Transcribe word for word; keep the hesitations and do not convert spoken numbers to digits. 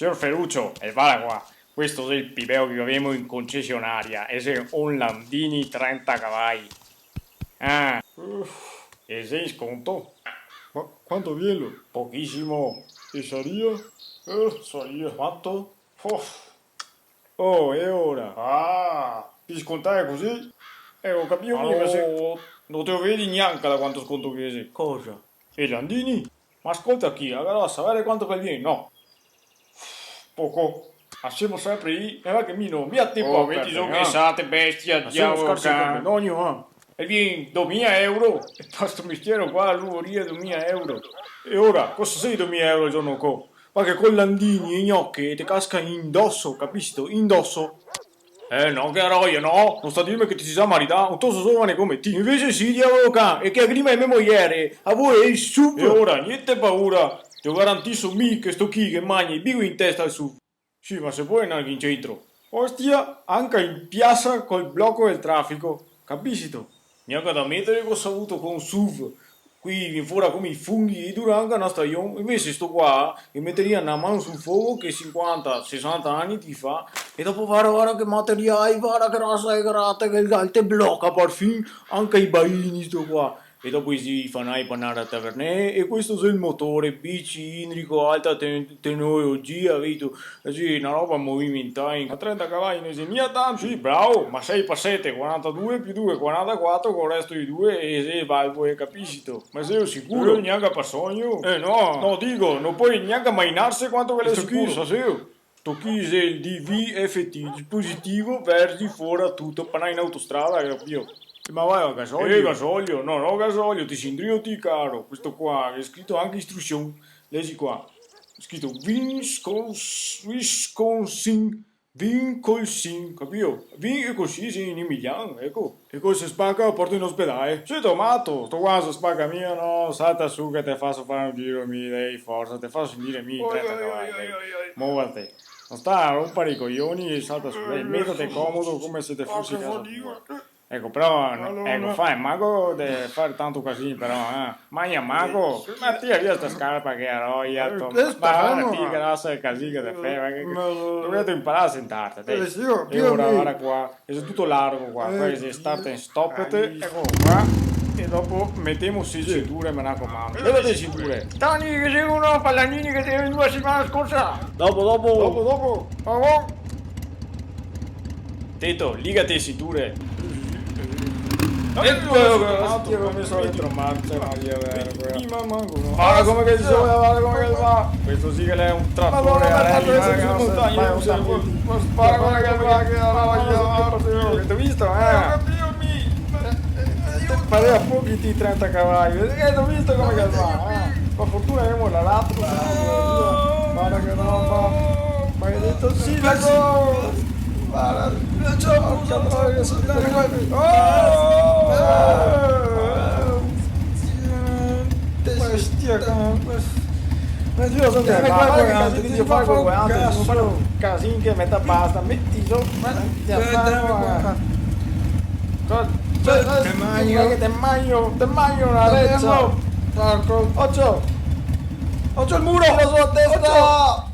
Sior Ferruccio, e varda qua, questo xe el pi beo che gavemo in concesionaria, e xe un Landini trenta cavai. Ah, uf, e xe in sconto? Ma quanto vien? Pochisimo. E saria? Eh, saria quanto? Uf. Oh, e ora? Ah, pi scontare cusì? Eh, go capìo mi, ma se no te lo vedi gnanca da quanto sconto che xe. Cosa? E Landini? Ma scolta chi, alora savere quanto che vien, no? Poco. Ma semo sempre lì, e va che mi no, mi a te... Oh, po', vedi, so che sate, bestia, diavolo, scarso can. Dogno, eh. E vien domila euro. E pa sto mestiero qua, lu voria domila euro. E ora, cosa xe domila euro al giorno co? Ma che col Landini e gnoche te casca indoso, capìsito? Indoso. Eh, no, che roia, no, no sta dirme che te si za maridà, un toso zovane come ti. Invese sì, diavolo can, e che a grima de me moiere, a voe el sup. E ora, gnente paura, te lo garantiso mi che sto chi che magna i bigoli in testa al sup. Sì, ma se pol andar in centro. Ostia, anca in piasa col bloco del trafico, capìsito? Gnanca da metare co savuto co un suv. Qui vien fora come i funghi, e dura anca na stajon. Invese sto qua, ghe meteria na man sul fogo che sinquanta, sesanta ani ti fa, e dopo vara, vara che materiai, vara che rasa e grata, che el, el te bloca parfin anca i baini sto qua. E dopo i fanai pa andare a taverne, e questo xe el motore bicilindrico, alta te-, tecnologia, capito? Eh sì, na roba movimentale. A trenta cavai no xe mia tanto. Sì, bravo, ma sei pa sete, quarantadue, più due, quarantaquatro, col resto de due, e xe valvole, capìsito? Ma seo sicuro? Eh, gnanca par sogno. Eh, no. No, digo, no pol gnanca imaginarse quanto che l'è sicuro. Sto chi, sa seo? Sto chi xe el D V F T, dispositivo verzi fora tuto, pa andare in autostrada, capìo? Ma va a gasolio? Eh, gasolio, no, no gasolio, te si indrio ti, caro. Questo qua, che xe scrito anca istrusion, lesi qua. Xe scrito Wiscons-, Wisconsin, Vincolsin, capìo? Vin e cusì, sì, in emilian, eco. E co se spaca, lo porto in ospedale. Sito mato, sto qua se spaca mia, no? Salta su che te faso fare un giro, mi, dai, forsa, te faso sentire mi, trenta cavai, dai. Movete. No sta a rompare i coioni e salta su, dai, metete comodo come se te fosi casa tua. Eco, però, no, eco, fa el mago de fare tanto casin, però, eh. Magna mago, ma tira via sta scarpa che a roia, eh, to-, questa ma no, ti, che rasa de casin che te fè, ma che, ma dovete imparare a sentarte, te. Eh, sì, e ora, guarda qua, che xe tuto largo qua, eh, qua xe start and stop, te, eco qua, e dopo metemo sì, sì, cinture, me racomando. Vedete le cinture. Toni, che xe uno, Palanini, che te vien due setimane scorsa. Dopo, dopo. Dopo, dopo. Dopo. Teto, ligate le cinture. Eco, che l'altro che go meso dentro marcia, Maria vera, quela. Prima manco, no. Varda come che se gioga, varda come che va. Questo sì che l'è un tratore a remi, ma che se monta in montagna, varda come che va, che la roba, che te ga visto, eh? Te parea pochi ti trenta cavai, eh, te ga visto come che va, eh? Par fortuna che gavemo l'altro, varda che roba, maledeto sindaco! Varda, ciò, porca troia, che sentite qua. Oh! Bestia, cavolo. Ma Dio, senti, ma varda che casin che te fa co quel altro, se no fa un casin che meta basta, meti zo, ma te fa, varda. Te magno. Te magno, te magno na recia. Ocio. Ocio el muro. Tira su la testa. Ocio.